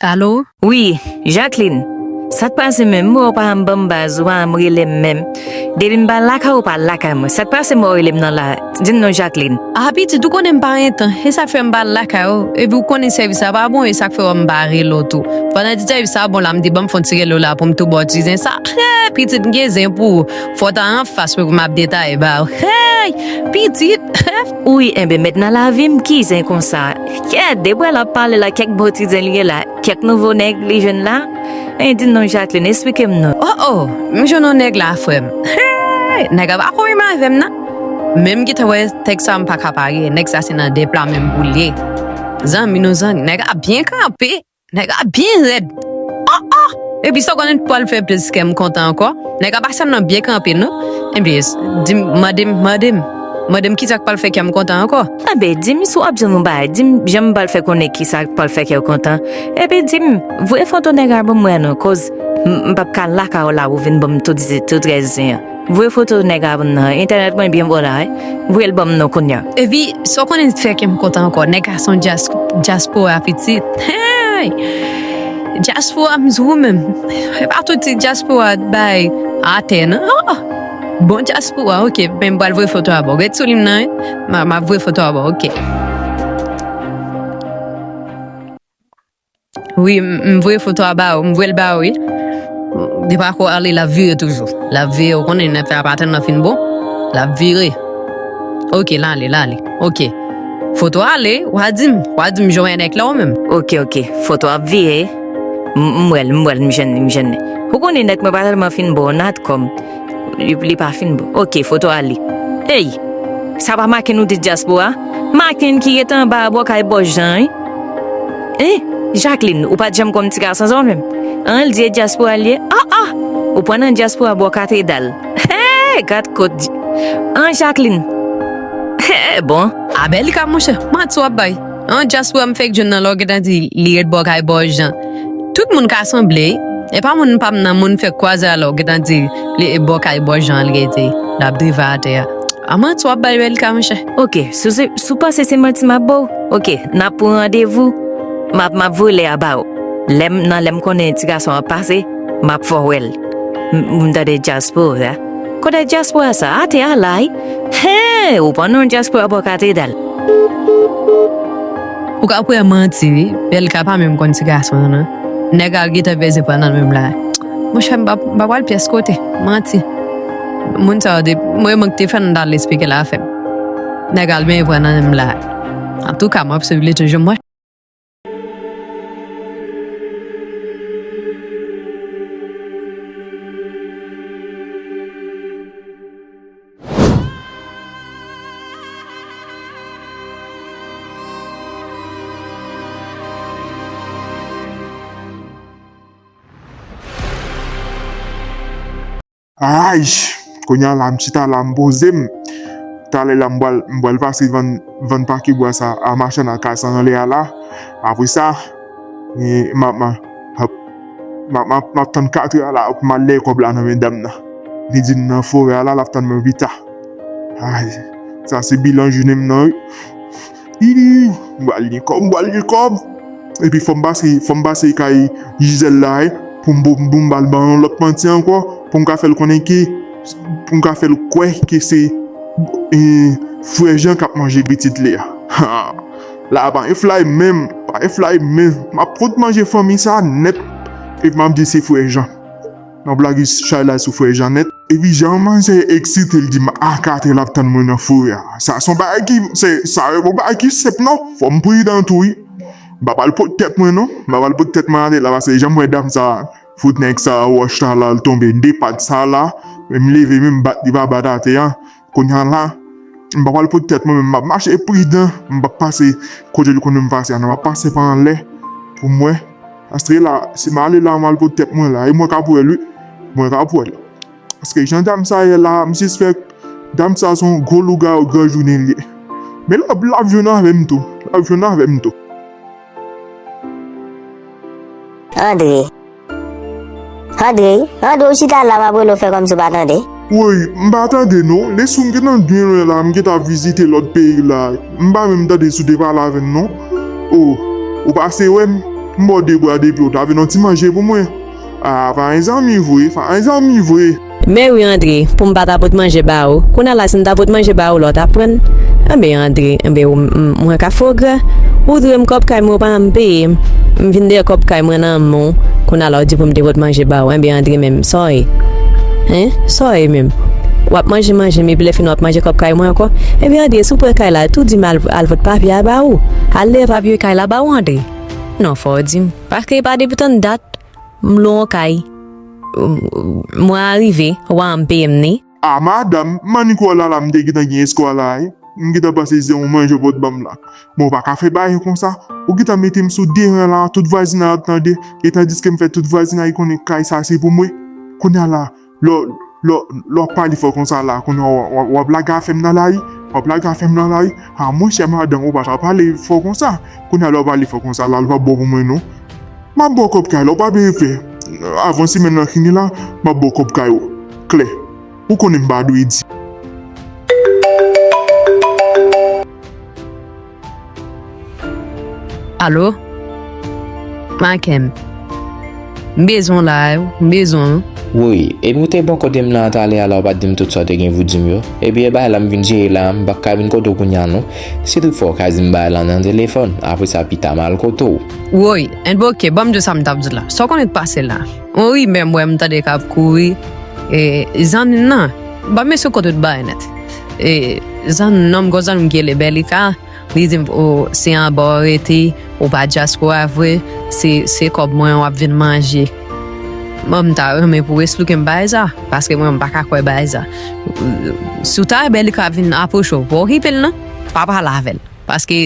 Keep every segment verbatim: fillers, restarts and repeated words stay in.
Alo? Wi, Jacqueline. Sa k pase menm? M wè w pa janm ban m baz, ou pa janm rele m menm. Depi m pa lakay ou, ou pa lakay mwen. Sa k pase m wè w rele m nan la? Di m non, Jacqueline. Ah, pitit, ou konnen m pa gen tan. E sa k fè m pa lakay ou. Epi ou konnen sèvis la pa bon, e sa k fè w m pa rele w tou. Pandan ti sèvis la bon la, m te ban m fè yon ti rele w la pou m tou ba w ti zen sa. Hey, pitit, m gen zen pou ou. Fò w ta anfas mwen pou m ap detaye ba w. Hey, pitit. Wi, enben, mèt nan lavi m, ki zen konsa? Kèt, depi w ap pale la, kèk bon ti zen li ye la. Kèk nouvo nèg li jwenn la? Ey, di m non, Jacqueline, esplike m non. Oh, oh, m jwenn yon nèg la, frè m. Hey, nèg la pa konbyen avè m nan. Men m gentan wè tèks sa, m pa ka pare. Nèg sa se nan dèp la menm pou l ye. Zanmi nou zanmi, nèg la byen kanpe. Nèg la byen rèd. Oh, oh! Epi sa w konnen pral fè plis kè m kontan ankò. Nèg la pa sèlman byen kanpe, non. Ebyen, di m, mande m, mande m. Mande m kisa k pral fè kè m kontan ankò. Enben, di m si w ap di m yon bagay, di m jan m pral fè konnen kisa k pral fè kè w kontan. Epi di m, voye foto nèg la ban m wè non, koz m, m p ap ka lakay ou la pou w vin ban m tout, tout rès zen an. Voye foto nèg la ban m nan, entènèt mwen byen bon la, wi. Voye l ban m non kounye a. Epi, sa w konnen fè kè m kontan ankò, nèg la se yon dyas-, dyaspora pitit. Hey! Dyaspora m di w menm. E pa tout ti dyaspora bay atè, non. Oh! Bon dyaspora, oke. Men m pral voye foto a ba w. Ret sou liy nan, wi. M a, m ap voye foto a ba w, oke. Wi, m, m voye foto a ba w, m voye l ba w, wi. Depi w ale, l ap vire toujou. L ap vire, ou konnen nèg la pa tèlman fin bon. L ap vire. Oke, l ale, l ale. Oke. Foto ale, w a di m, w a di m jan w wè nèg la ou menm. Oke, oke. Foto ap vire. M, m wè l, m wè l, m jwenn li, m jwenn li. Ou konnen nèg mwen pa tèlman fin bon, natcom. Li, li pa fin bon. Oke, foto ale. Ey! Sa pa Maken ou di dyaspora? Maken ki ret anba a bò kay bòs Jan, wi. Hein? Jacqueline, ou pa t janm konn ti gason sa w menm? An, l di e dyaspora l ye? Ah, ah! Ou pran nan dyaspora bò katedral. Hey, gad kot di-, an, Jacqueline. Hey, bon. Abèlika, monchè, manti w ap bay. An, dyaspora m fèk jwenn nan lè w gentan di li ret bò kay bòs Jan. Tout moun ka sanble, wi. E pa moun pa m nan moun fèk kwaze a lè w gentan di li e bò kay bòs Jan li rete, l ap drive atè a. A manti w ap bay Belka, monchè. Oke, si w se, si w panse se manti m ap ba w, oke, n ap pran randevou, m ap, m ap voye lè a ba w. Lè m, nan lè m konnen ti gason an ap pase, m ap fè w wè l. M, m tande dyaspora. Kote dyaspora sa? Atè a la, wi. Hen, ou pran non dyaspora bò katedral. Ou ka kwè manti, wi. Belka pa menm konn ti gason an, non. Nèg la gentan beze pran nan menm la. Monchè, m pa, m pa pral pyès kote. Manti. Moun sa yo te, mwen, mwen ki te fè n al esplike l afè m. Nèg la byen pran nan menm la. Antouka, m ap swiv li toujou, mwen. Ay! Kounye a la, m chita la, m poze m. Talè la, m pral, m pral pase vann, vann pake bwa sa a machann a kay sa anlè a la. Apre sa, e, m ap, m ap, m ap, m ap, m ap tann katrè a la pou m al lè kòb la nan men dam nan. Li di m nan forè a la, l ap tann mwen pita. Ay, sa se bilan jounen m nan, wi. Ii, m pral gen kòb, m pral gen kòb. Epi fò m pase, fò m pase kay Gisèle la, wi, pou m, pou m, pou m ba l ban yon lòt manti ankò, pou m ka fè l konnen ke, pou m ka fè l kwè ke se, e, frè Jan k ap manje pitit li a. Ha! La pa gen flay menm, pa gen flay menm. M ap fout manje fanmi sa nèt. Epi m ap di se frè Jan. M ap lage chay la sou frè Jan nèt. Epi jan manzè eksite, l di m a katrè l ap tann mwen nan forè a. Sa se yon bagay ki, se, sa se yon bagay ki senp non. Fò m pridan tou wi. M pa pral pot tèt mwen non. M pa pral pot tèt mwen atè la paske jan m wè dam sa fout nèg sa wòch la la l tonbe de pat sa la. Men m leve men m bat li pa bat atè a. Kounye a la, m pa pral pot tèt mwen men m ap mache pridan. M p ap pase kote l konnen m pase a non. M ap pase pa anlè pou m wè. Paske la, si m ale la, m al pot tèt mwen la. E mwen k ap wè l wi. Mwen k ap wè l. Paske jan dam sa ye la, m sispèk dam sa se yon gwo lougawou gran jounen li ye. Men l ap, l ap jwenn avè m tou. L ap jwenn avè m tou. Andre. Andre, Andre, ou chita la, m ap rele w fè kòmsi w pa tande. Woy, m pa tande non. Lè si w m gentan byen lwen la, m gentan ap vizite lòt peyi la. M pa menm tande si w te pale avè m non. O, ou pase wè m? M ba w de bra de pye, w ta vin yon ti manje pou mwen. A, pa yon zanmi vre, pa yon zanmi vre. Men wi Andre, pou m pa ta pot manje ba ou. Kounye a la si m ta pot manje ba ou la w ta pran l. Enben Andre, enben ou m- m- mwen ka fè w gra. Ou dwe m kòb kay mwen ou pa janm peye m. M vin dèyè kòb kay mwen nan men w. Kounye a la w di pou m te pot manje ba ou. Enben Andre menm, sa w ye? Hen? Sa w ye menm? W ap manje manje m epi lè fini w ap manje kòb kay mwen ankò? Enben Andre, si w pran kay la, tou di m al al vote papye a ba ou. Al leve papye kay la ba ou Andre. Non, fò w di m. Paske e pa depi tann dat. M lwe yon kay. Mwa a rive, w a janm peye m ni. A madanm, mannik w la la m te gentan gen eskwa la wi. M gentan panse se yon manje w pot ban m la. Men w pa ka fè bagay konsa. Ou gentan mete m sou de ran la, tout vwazinay ap tande. E tandiske m fè tout vwazinay konnen kay sa se pou mwen. Kounye a la, lè w lè w lè w ap pale fò konsa la, kounye a w w w ap lage afè m nan lari. W ap lage afè m nan lari. A monchè madanm, ou pa ta pale fò konsa. Kounye a lè w pale fò konsa la, l p ap bon pou mwen non. M ap ba w kòb kay la, w pa bezwen pè. Avan semèn nan fini la, m ap ba w kòb kay ou. Klè. Ou konnen m pa dwe di. Alo? Maken. M bezwen w la wi, m bezwen w. Woy, epi w te bò kote m nan talè a la w pa t di m tout sa w te gen pou di m yo. Epi e bagay la m vin jere la, m p ap ka vin kote w kounye a non. Si toutfwa w ka di m bagay la nan telefòn, apre sa pita m al kote w. Woy, enben oke, ban m di w sa m t ap di w la. Sa w konnen k pase la? Yon rimè m wè m tande k ap kouri, e, zanmi m nan. Ban m esplike w tout bagay nèt. E, zanmi m nan, m gon zanmi m ki rele Bèlika. Li di m, o, se anba w rete, ou pa dyaspora vre, se, se kòb mwen w ap vin manje. Mwen, m ta renmen pou w esplike m bagay sa, paske mwen, m pa ka kwè bagay sa. Si w ta wè Bèlika vin apwoche w, pa okipe l non, pa pale avè l. Paske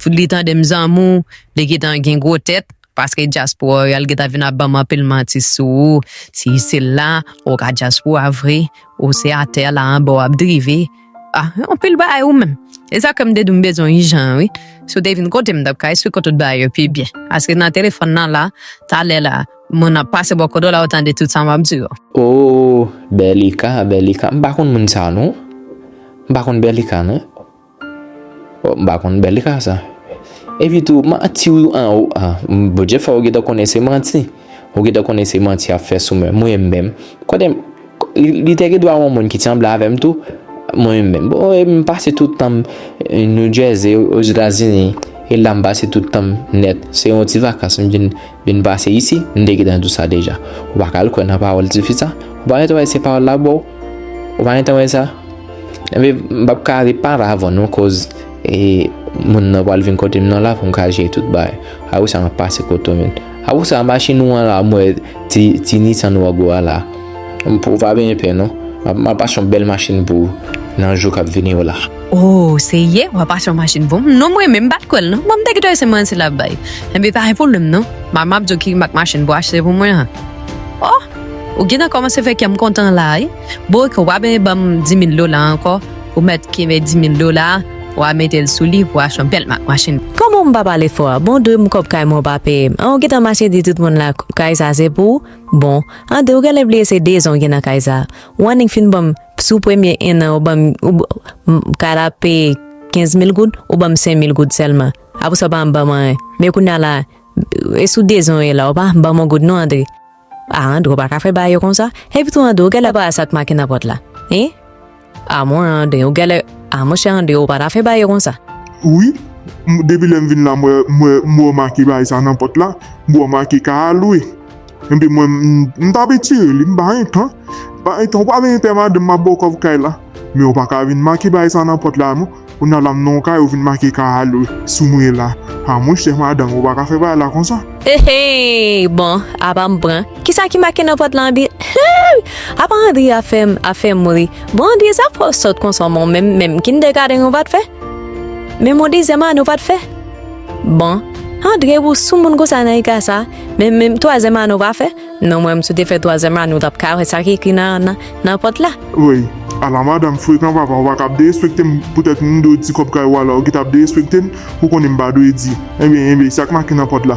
li tande m zanmi w, li gentan gen gwo tèt, paske dyaspora yo, y al gentan vin ap ban m anpil manti sou ou, si se la, ou ka dyaspora vre, ou se atè la anba w ap drive. Ah, anpil bagay ou menm. E sa k fè m te di w m bezwen w ijan wi. Si w te vin kote m, m t ap ka esplike w tout bagay yo pi byen. Paske nan telefòn nan la, talè la, moun ap pase bò kote w la, ou tande tout sa m ap di yo. Oh, Bèlika, Bèlika. M pa konn moun sa non. M pa konn Bèlika non. Oh, m pa konn Bèlika sa. Epi tou, manti w an, ah, Bondye fè w gentan konnen se manti. Ou gentan konnen se manti y ap fè sou mwen. Mwen menm, kote m, li, li te gen dwa yon moun ki te sanble avè m tou. Mwen menm, bon, e m pase tout tan m New Jersey, Ozetazini, e la m pase tout tan m nèt. Se yon ti vakans m vin, vin pase isi, m te gentan di w sa deja. Ou pa ka al kwè nan pawòl tifi sa. Ou pa gentan wè se pawòl la ba w. Ou pa gentan wè sa. Enben, m p ap ka repare avan non, koz e, moun nan pral vin kote m nan la pou m ka jere tout bagay. Apre sa, m ap pase kote w menm. Apre sa, machin ou an la, m wè ti, ti Nissan Rogue ou a la. M, ou pa benyen pè non. M ap, m ap achte yon bèl machin pou ou nan jou k ap vini yo la. Oh, serye? W ap achte yon machin pou m? Non, mwen menm, m pa t kwè l non. Mwen, m te gentan wè se manti l ap bay. Enben, pa gen pwoblèm non. M a, m ap di w ki mak machin pou w achte pou mwen an. Oh! Ou gentan kòmanse fè kè m kontan la wi. Bon, oke, w a benyen ban m di mil dola ankò. Ou mèt kenbe di mil dola a, w a mete l sou li pou w achte yon bèl mak machin. Kòman m pa pale fò a? Bon, dwe m kòb kay mwen ou pa peye m. An, ou gentan mache di tout moun la kay sa se pou ou? Bon, Andre, ou genlè bliye se de zan w gen nan kay sa. Ou annik fin ban m, sou premye en an, ou ban m, ou, m, kay la ap peye kenz mil goud, ou ban m senk mil goud sèlman. Apre sa, ou pa janm ban m anyen. Men kounye a la, e sou de zan w ye la, ou pa janm ban m yon goud non, Andre. A, Andre, ou pa ka fè bagay yo konsa. Epi tou, Andre, ou genlè pa wè sa k make nan pòt la. Hein? A, mon Andre, ou genlè, a, monchè Andre, ou pa ta fè bagay yo konsa. Wi, m, depi lè m vin la, m wè, m wè, m wè w make bagay sa nan pòt la, m wè w make kay a lwe. Enben mwen, m, m t ap etire li, m pa gen tan. M pa gen tan, ou pa benyen pè madanm, m ap ba w kòb kay la. Men ou pa ka vin make bagay sa nan pòt la non. Kounye a la m nan yon kay ou vin make kay a lwe sou mwen la. A monchè madanm, ou pa ka fè bagay la konsa. Hey, hey, bon, apa m pran? Kisa ki make nan pòt la anpil? Hey! Apa Andre ap fè m, ap fè m ri. Bon, Andre, sa fè w sòt konsa, men menm, menm kindergarten ou pa t fè? Menm yon dezyèm ane ou pa t fè? Bon, Andre, ou soumoun konsa nan ika sa, menm, menm twazyèm ane ou pa fè? Non, mwen menm, si w te fè twazyèm ane, ou t ap ka wè sa ki ekri nan, nan, nan pòt la. Woy, ala madanm frekan papa, ou pa ka ap derespekte m poutèt m di w ti kòb kay ou a la, ou gentan ap derespekte m, ou konnen m pa dwe di. Enben, enben, sa k make nan pòt la.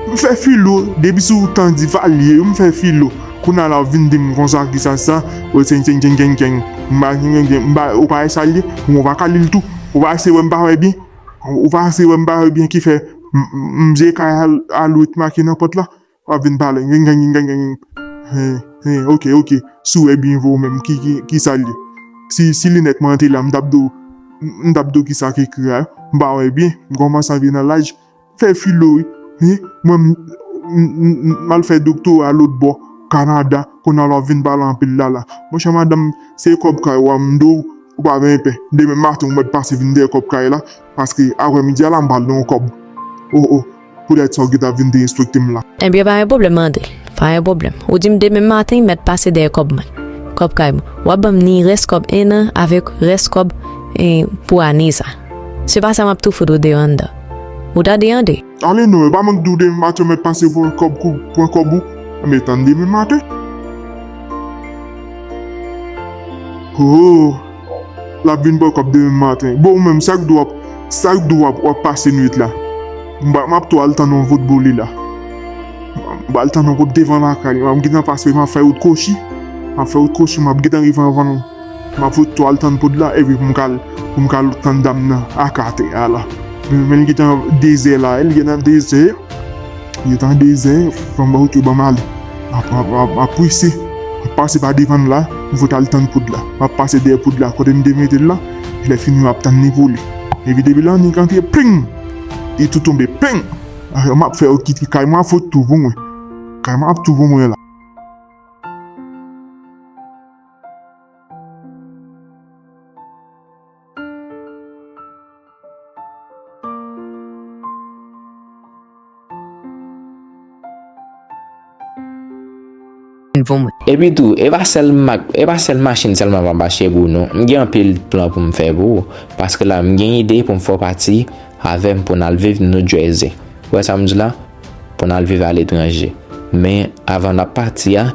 M fè filo, depi sou tan di valye, m fè filo. Kounye a la w vin di m konsa, kisa sa, ou sen, sen, sen, sen, sen. M pa, sen, sen, sen, m pa, ou pa wè sa l ye, ou pa ka li l tou. Ou pa se wè m pa wè byen. Ou pa se wè m pa wè byen ki fè M, m, m vye kay al, al wet make nan pòt la. W ap vin pale. Gen, gen, gen, gen, gen. Hen, hen, ok, ok. Si w wè byen vre w menm, ki, ki, ki sa l ye? Si, si linèt mwen an te la, m t ap di w, m t ap di w ki sa k ekri a. M pa wè byen. M kòmanse anvi nan laj. Fè filo, wi. Hen? Mwen, m, m, m, m al fè doktora lòt bò, Kanada. Kounye a la w ap vin pale anpil la, la. Monchè, madanm, se kòb kay ou a m di w, ou pa gen pè. Demen maten, ou mèt pase vin dèyè kòb kay la, paske aprèmidi a la, m pral nan yon kòb. O, o. Poutèt sa w gentan vin derespekte m la. Ebyen, pa gen pwoblèm, Andre. Pa gen pwoblèm. Ou di m demen maten, m mèt pase dèyè kòb mwen. Kòb kay mwen. W ap ban m ni rès kòb en an avèk rès kòb, eh, pou ane sa. Se pa sa, m ap tou fout ou deyò anndan. Ou tande, Andre? Ale non, e pa mwen k di w demen maten w mèt pase pran kòb kou, pran kòb ou. Anben, tann demen maten. Oh, l ap vin pran kòb demen maten. Bon, ou menm, sa k di w ap, sa k di w ap, w ap pase nwit la? M pa, m ap tou al tann yon vòt bole la. M pral tann yon vòt devan lakay li. M ap gentan pase, m ap fè wout kwochi. M ap fè wout kwochi, m ap gentan rive anvan nou. M ap fout tou al tann poud la, epi pou m ka al, pou m ka al tann dam nan ak atè a la. Men, men li gentan dezè la, li gentan dezè. Li gentan dezè, fò m ba wout yo ban m ale. M ap, m ap, m ap, m ap prese. M ap pase pa devan l la, m fout al tann poud la. M ap pase dèyè poud la, kote m te mete l la. Lè fini, m ap tann li pou li. Epi depi la, li kanpe, pling! Li tou tonbe, pling! M ap fè yo kite kay mwen, ap fout tou pou mwen. Kay mwen ap tou pou mwen la. Epi tou, e pa sèl ma-, e pa sèl machin sèlman m ap achte pou ou non. M gen anpil plan pou m fè pou ou. Paske la, m gen ide pou m fè w pati avè m pou n al viv New Jersey. Ou wè sa m di la? Pou n al viv aletranje. Men, avan n ap pati a,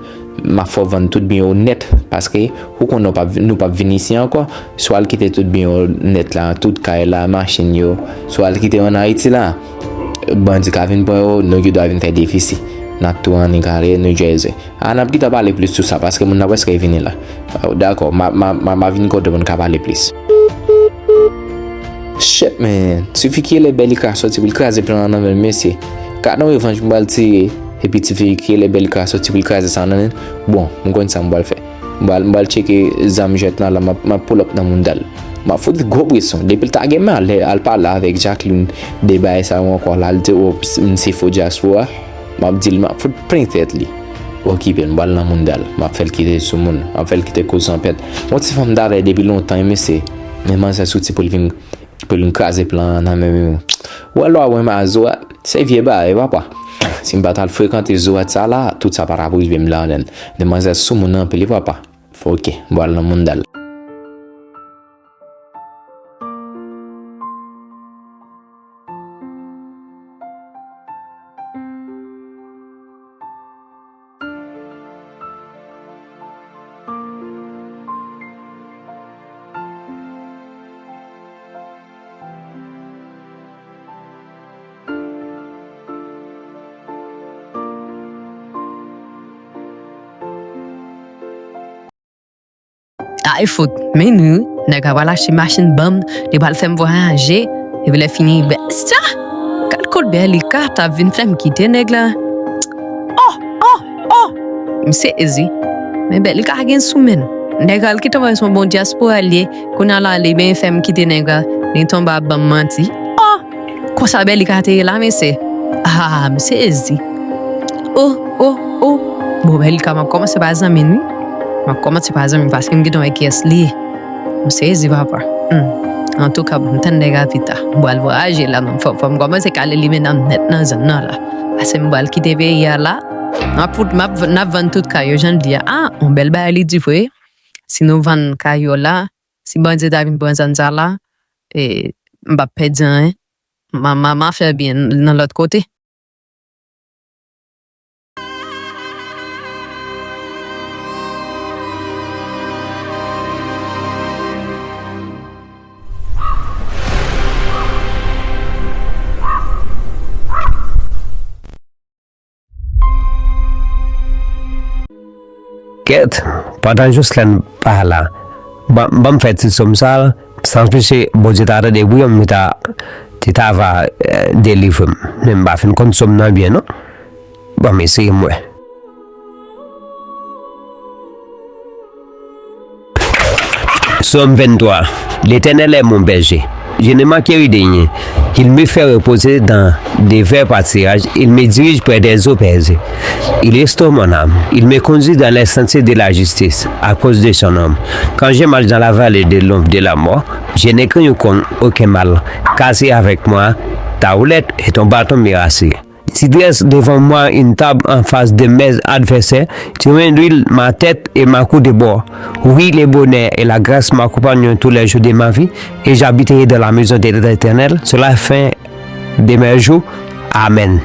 m ap fè w vann tout byen yo nèt, paske ou konnen w p ap, nou p ap vin isi ankò. Si w al kite tout byen yo nèt la, tout kay la, machin yo, si w al kite yo ann Ayiti la, bandi ka vin pran yo, nou gen dwa vin fè defisi. N ap tou annik ale New Jersey. A, n ap gentan pale plis sou sa, paske moun nan prèske vini la. Dakò, m a, m a, m a, m a vin kote w pou n ka pale plis. Shit, man. Ti fi ki rele Bèlika soti pou l kraze plan an nan men l, mesye. Gad yon revanj m pral tire. Epi ti fi ki rele Bèlika soti pou l kraze sa nan men l. Bon, m konn sa m pral fè. M pral, m pral tcheke zam jwèt lan la, m ap, m ap pull up nan mounda l. M ap fout li gwo presyon. Depi l ta gen malè al pale avèk Jacqueline de bagay sa yo ankò la, l te, o, m se fo dyaspora. M ap di l, m ap fout plen tèt li. Okipe l, m pral nan mounda l. M ap fè l kite soumoun. M ap fè l kite kouzanpèt. Yon ti fanm m ta vle depi lontan, wi, mesye. Men manzè soti pou l vin, pou l vin kraze plan an nan men m. Ou wè lwa mwen mazo a, se vye bagay, papa. Si m pa t al frekante Zorat sa la, tout sa pa t ap rive m la, nen. Men manzè soumoun anpil, wi, papa. Oke, m pral nan mounda l. Ay fout, men nou, nèg la pral achte machin ban m, li pral fè m vwayaje, epi lè fini, bè, sa! Gad kot Bèlika t ap vin fè m kite nèg la. Oh, oh, oh! M sezi. Men Bèlika gen sou men. Nèg la, l kite m wè se yon bon dyaspora l ye, kounye a la, li byen fè m kite nèg la, li tonbe ap ban m manti. Oh! Konsa Bèlika te ye la, mesye. Ah, m sezi. Oh, oh, oh. Bon, Bèlika, m ap kòmanse pa zanmi l, wi. M ap kòmanse pa zanmi l paske m gentan wè kiyès li ye. M sezi, papa. Hmm. Antouka, bon, m tann nèg la pita. M pral vwayaje la, non. Fò, fò m kòmanse kale limena m nèt nan zòn nan la. Paske m pral kite peyi a la. M ap fout, m ap, n ap vann tout kay yo, jan l di a. Ah, yon bèl bagay li di vre. Si nou vann kay yo la, si bandi ta vin pran zòn sa la, e, m p ap pèdi anyen. Ma, ma, ma fè byen nan lòt kote. Kèt, pandan Jocelyn pa la, ban, ban m fè ti sòm sa, san peche Bondye ta tande priyè m, li ta, Ti ta va, eh, delivre m. Men m pa fin konn sòm nan byen, non. Ban m eseye m wè. Psaume vingt-trois. L'Éternel est mon berger. Je ne manquerai de rien. Il me fait reposer dans de verts pâturages. Il me dirige près des eaux paisibles. Il restaure mon âme. Il me conduit dans les sentiers de la justice à cause de son nom. Quand je marche dans la vallée de l'ombre de la mort, je ne crains aucun, aucun mal, car tu es avec moi, ta houlette et ton bâton me rassurent. Tu dresses devant moi une table en face de mes adversaires, tu induis ma tête et ma coupe de bois. Oui, le bonheur et la grâce m'accompagneront tous les jours de ma vie, et j'habiterai dans la maison de l'Éternel sur la fin de mes jours. Amen.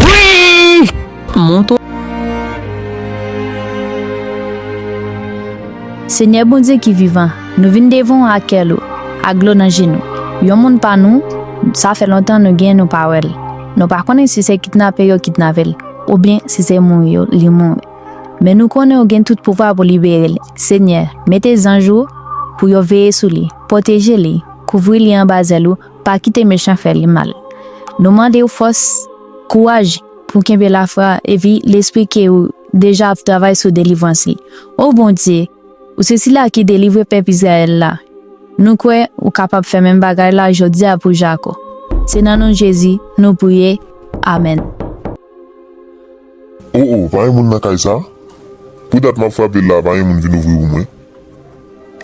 Wi! Montre. Senyè Bondye ki vivan, nou vin devan w ak kè lou, ak dlo nan je nou. Yon moun pa nou, sa fè lontan nou gen nou pa wè l. Nou pa konnen si se kidnape yo kidnape l, oubyen si se mouri yo li mouri. Men nou konnen w gen tout pouvwa pou libere l. Senyè, mete zanj ou pou yo veye sou li, pwoteje li, kouvri li anba zèl ou, pa kite mechan fè li mal. Nou mande w fòs, kouraj pou kenbe lafwa epi lespri ke w deja ap travay sou delivrans li. O Bondye, ou se sila ki delivre pèp Izrayèl la. Nou kwè ou kapab fè menm bagay la jodi a pou Jako. Se nan non Jezi nou priye. Amèn. O o, pa gen moun nan kay sa? Pou dat m ap frape l la, pa gen moun vin ouvri pou mwen.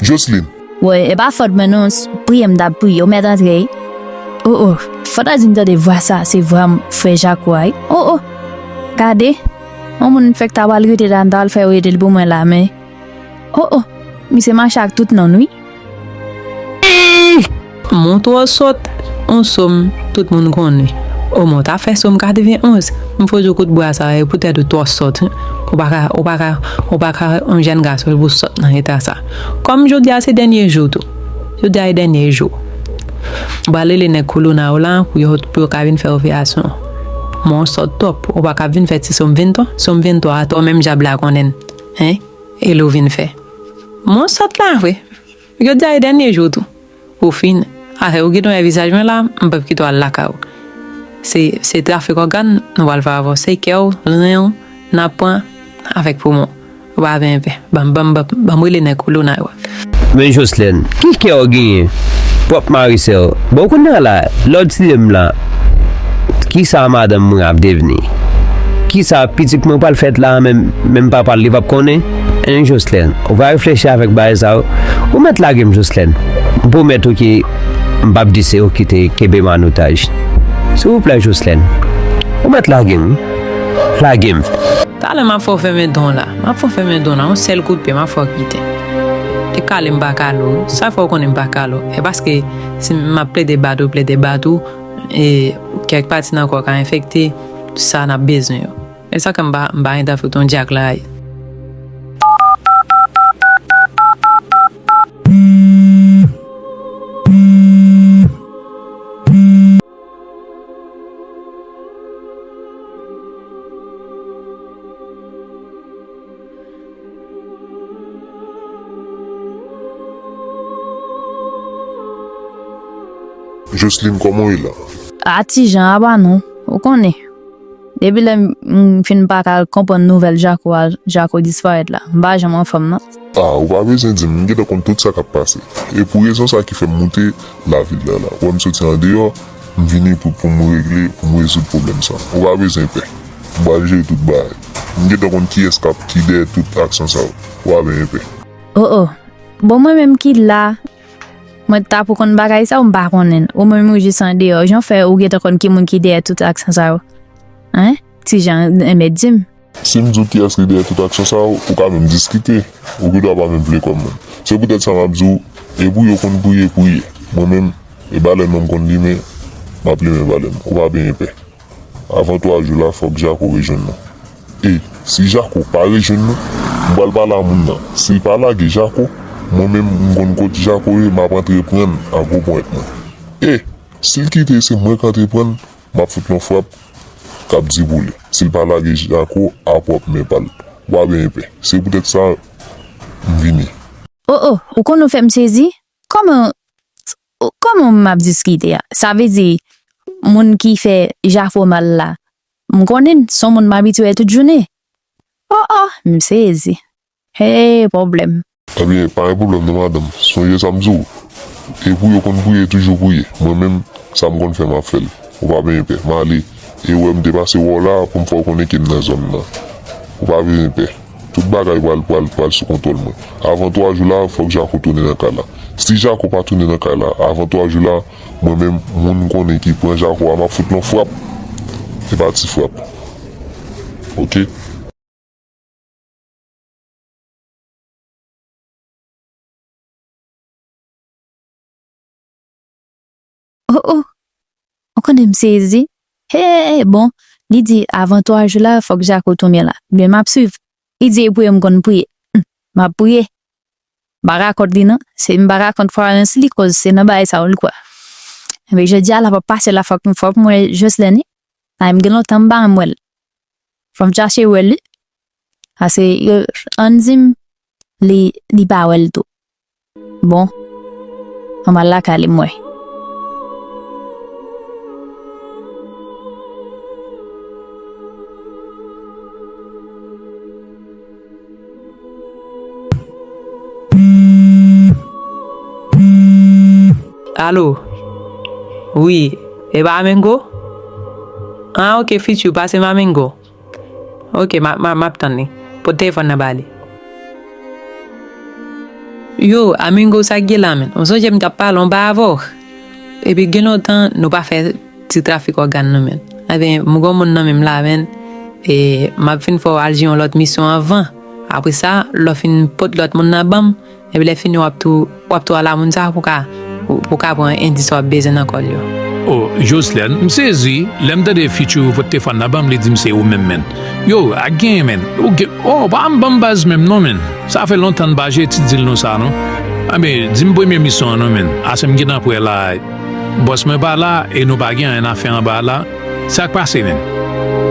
Jocelyn. Woy, e pa fòt mwen non, s-, priye m t ap priye, ou mèt antre wi. O o, fò ta di m tande vwa sa, se vwa m, frè Jako a wi. O o, gade, yon moun fèk ta pral rete la, m ta pral fè yo rete l pou mwen la, men, o o, misye mache ak tout nonm wi. Montre w sòt, yon sòm tout moun konnen. O mwen ta fè sòm katrevenn onz, m fò di w kout bwa sa, e poutèt ou twò sòt. Ou pa ka, ou pa ka, ou pa ka yon jèn gason pou sòt nan eta sa. Kòm jodi a se dènye jou tou. Jodi a e dènye jou. Ou pral rele nèg kolona yo la pou yo, pou yo ka vin fè operasyon. Mwen w sòt twòp, ou pa ka vin fè ti sòm venntwa, sòm venntwa atò menm dyab la konnen l. Hein? E lè w vin fè. Mwen w sòt la vre. Jodi a e dènye jou tou. Ou fin. Afè ou gentan wè vizaj mwen la, m p ap kite w al lakay ou. Se, se trafik ògàn nou pral fè avè w. Se kè w, ren w, n ap pran avèk poumon. Ou pa bezwen pè. Ban m, ban m, ban m, ban m rele nèg kolona yo. Men Jocelyn, ki kè w genyen? Pwòp mari sè w. Bon, kounye a la, lè w di m la, kisa madanm mwen ap devni? Kisa pitit mwen pral fèt la, menm, menm papa l li p ap konnen? Hein, Jocelyn, ou pa reflechi avèk bagay sa yo. Ou mèt lage m, Jocelyn. M pwomèt ou ke m p ap di se ou ki te kenbe m an otaj. Silvouplè, Jocelyn. Ou mèt lage m, wi. Lage m. Talè m ap fè w fèmen don la. M ap fè w fèmen don la. Yon sèl kout pye, m ap fè w kite. E kale m pa kale w. Sa fè w konnen m pa kale w. E paske si m ap plede bat ou, plede bat ou, e kèk pati nan kò w ka enfekte, sa n ap bezwen yo. E sa ke m pa, m pa gen tan fout yon dyak la. Jocelyn, kòman w ye la? A, Ti Jan, apa non? Ou konnen. Depi lè m, m fin pa ka konprann nouvèl Jako a, Jako disparèt la, m pa janm anfòm non. A, ou pa bezwen di m, m gentan konn tout sa k ap pase. E pou rezon sa ki fè m moute lavil la la. Ou wè m soti andeyò, m vini pou, pou m regle, pou m rezoud pwoblèm sa. Ou pa bezwen pè. M pral jere tout bagay. M gentan konn kiyès k ap, ki dèyè tout aksyon sa yo. Ou pa bezwen pè. O o. Bon, mwen menm ki la, mwen ta pou konn bagay sa yo, m pa konnen l. Ou menm ou jis andeyò. Jan w fè ou gentan konn ki moun ki dèyè tout aksyon sa yo? Hein? Ti Jan, enben di m. Si m di w kiyès ki dèyè tout aksyon sa yo, ou ka menm diskite. Ou gendwa pa menm vle kwè m menm. Se poutèt sa m ap di w, e pou yo konn priye, priye. Mwen menm, e balèn mwen m konn limen, m ap limen balèn. Ou pa benyen pè. Avan twa jou la, fòk Jako rejwenn nou. E, si Jako pa rejwenn nou, m pral pale a moun nan. Si l pa lage Jako, mwen menm, m konn kot Jako ye, m ap antreprann a gwo ponyèt mwen. E, si l kite, se mwen k antreprann, m ap fout yon frap k ap diboule. Si l pa lage Jako a pwòp men pa l, w a benyen pè. Se poutèt sa, m vini. O o, ou konn ou fè m sezi? Kòman, kò-, Kòman m ap diskite a? Sa vle di, moun ki fè Jafo mal la, m konnen l, se yon moun m abitye wè tout jounen. Oh, oh, m sezi. Hey, pwoblèm. Ebyen, pa gen pwoblèm non, madanm. Sonje sa m di w. E pou yo konn priye, toujou priye. Mwen menm, sa m konn fè, m ap fè l. Ou pa benyen pè. M ale. E ou wè m te pase wè w la pou m fè w konnen ke m nan zòn nan. Ou pa benyen pè. Tout bagay pral, pral, pral sou kontwòl mwen. Avan twa jou la, fòk Jako tounen nan kay la. Si Jako pa tounen nan kay la, avan twa jou la, mwen menm, moun m konnen ki pran Jako a, m ap fout l yon frap. Se pa ti frap. Oke? Oh, oh. Ou konnen m sezi. Hey, bon. Li di, avan twa jou la, fòk Jako tounen la. Ebyen, m ap swiv. Li di, e priye m konn priye. Hmm, m ap priye. M pa ka kont li, non. Se, m pa ka kont kwayans li, koz se nan bagay sa yo l kwè. Ebyen, jodi a la, p ap pase la, fòk, fòk m wè Joslèn, wi. Ay, m gen lontan m pa janm wè l. Fò m chache wè l, wi. Paske, yo, ann di m, li, li pa wè l tou. Bon, ann al lakay li m wè. Alo? Wi, e pa Amengo? Ah, ok, Future, pase m Amengo. Ok, m a, m a, m ap tann li. Pote telefòn nan ba li. Yo, Amengo, sa k gen la, menn? Ou sonje m t ap pale anba avè w? Epi gen lontan nou pa fè ti trafik ògàn nou, menn. Ebyen, m gon moun nan men m la, menn. E m ap fin fè w al jwe yon lòt misyon anvan. Apre sa, lè w fin pot lòt moun nan ban m, epi lè fini w ap tou, w ap tou al a moun sa pou ka, pou ka pran endis w ap bezwen nan kò l yo. Oh, Joslèn, m sezi, lè m tande Future pote telefòn nan ban m, li di m se ou menm, menn. Yo, ak genyen, menn. Ou gen, oh, pa m ban m baz menm non, menn. Sa fè lontan n pa jwe ti dil nou sa, non. Anben, di m premye misyon an non, menn. Ase m gentan prè la. Bòs mwen pa la e nou pa gen anyen a fè anba la. Sa k pase, menn?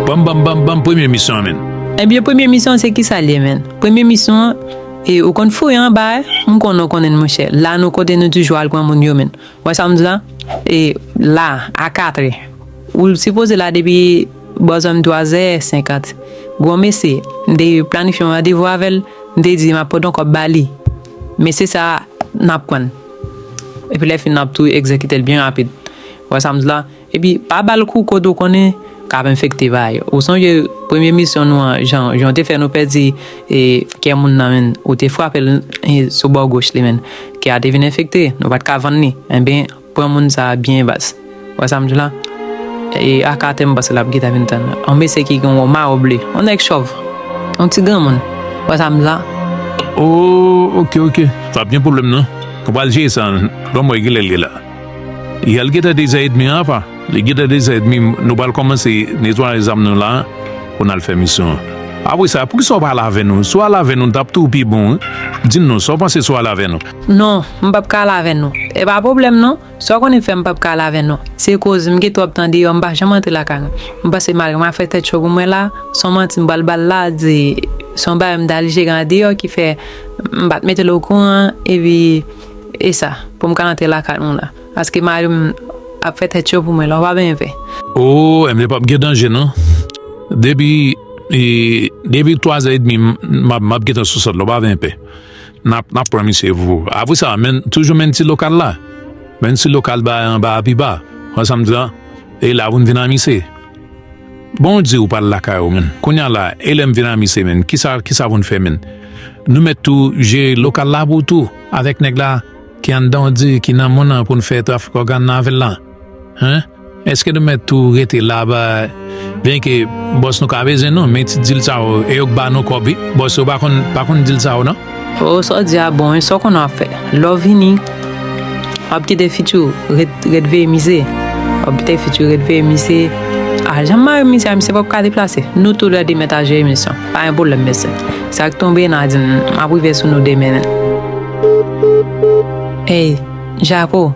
Ban m, ban m, ban m, ban m premye misyon an, menn. Ebyen, premye misyon an se kisa l ye, menn? Premye misyon an, e, ou konn fouye anba, e? M konnen w konnen l, monchè. La nou kote nou toujou al pran moun yo, menn. Wè sa m di la? E, la, a katrè. Ou sipoze la depi bò zòn twazè senkant. Gwo mesye, m te planifye yon randevou avè l, m te di m ap pote yon kòb ba li. Mesye sa, n ap pran l. Epi lè fini, n ap tou egzekite l byen rapid. Wè sa m di la? Epi, pa ba l kou kote w konnen k ap enfekte bagay. Ou sonje premye misyon nou an, jan, jan w te fè nou pèdi, e, kè moun nan, menn, ou te frape l, e, sou bò goch li, menn. Kè a te vin enfekte, nou pa t ka vann li. Enben, pran moun sa a byen baz. Wè sa m di la? E ak atè m panse l ap gentan vin tann. Yon mesye ki gen yon mayo ble. Yon nèg chòv. Yon ti granmoun. Wè sa m di la? Oh, ok, ok. Pa p gen pwoblèm non. Nou pral jere sa. Ban m wè kilè l ye la. Yè l gentan de zè edmi an, apa. Li gentan de zè edmi, nou pral kòmanse netwaye zam nou la pou n al fè misyon an. Apre sa, poukisa w pa al avè nou? Si w al avè nou, t ap tou pi bon, wi. Di n non, sa w panse si w al avè nou? Non, m p ap ka al avè nou. E pa pwoblèm non. Sa w konnen fè m p ap ka al avè nou. Se koz m gen twòp tan deyò, m pa janm antre lakay nou. M panse malgre m ap fè tèt cho pou mwen la, se yon manti m pral ba l la, di se yon bagay m t al jere andeyò ki fè m pa t mete l okouran, epi e sa, pou m ka antre lakay nou la. Paske mari m ap fè tèt cho pou mwen la, w pa benyen pè. O, ebyen p ap gen danje non. Depi, e, depi twazè edmi, m, m ap, m ap gentan sou sant la, w pa benyen pè. N ap, n ap pran misye pou ou. Apre sa, men, toujou men ti lokal la. Men ti lokal ba, anba a pi ba. Wè sa m di la? E la pou n vin a misye. Bon, w di w pral lakay ou, men. Kounye a la, e lè m vin a misye, men. Kisa, kisa pou n fè, men? Nou mèt tou jere lokal la pou tou, avèk nèg la ki anndan, w di, ki nan mòn nan pou n fè trafik ògàn nan avè l la. Hen? Èske nou mèt tou rete la ba, byenke bòs nou ka bezwen nou, men ti dil sa yo, e yo k ba nou kòb, wi. Bòs yo pa konn, pa konn dil sa yo, non? O, sa w di a bon, wi, sa w konnen w ap fè. Lè w vini, w ap kite Future ret, ret veye misye. W ap kite Future ret veye misye. A, jan m mare misye a, misye p ap ka deplase. Nou toulède mèt al jere misyon. Pa gen pwoblèm, mesye. Sa k tonbe, n a di m, m ap rive sou nou demen. Ey, Jako.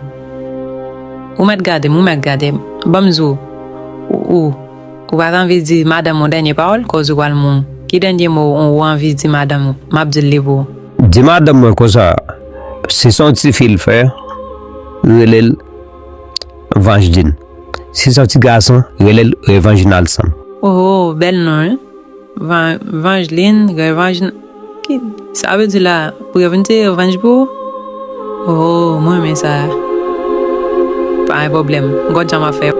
Ou mèt gade m, ou mèt gade m. Ban m di w, ou, ou, ou pa t anvi di madanm ou dènye pawòl, koz ou pral mouri. Ki dènye mo ou anvi di madanm ou? M ap di l li pou ou. Di madanm mwen konsa, se son tifi l fè, rele l Vanjlin. Si se yon ti gason, rele l Revanjinal Sam. Oh, bèl non, wi. Van, Vanjlin, Revanjin. Ki, sa vle di la, pou yo vin se revanj pou ou? Oh, mwen renmen sa. Pa gen pwoblèm. M konn jan m ap fè.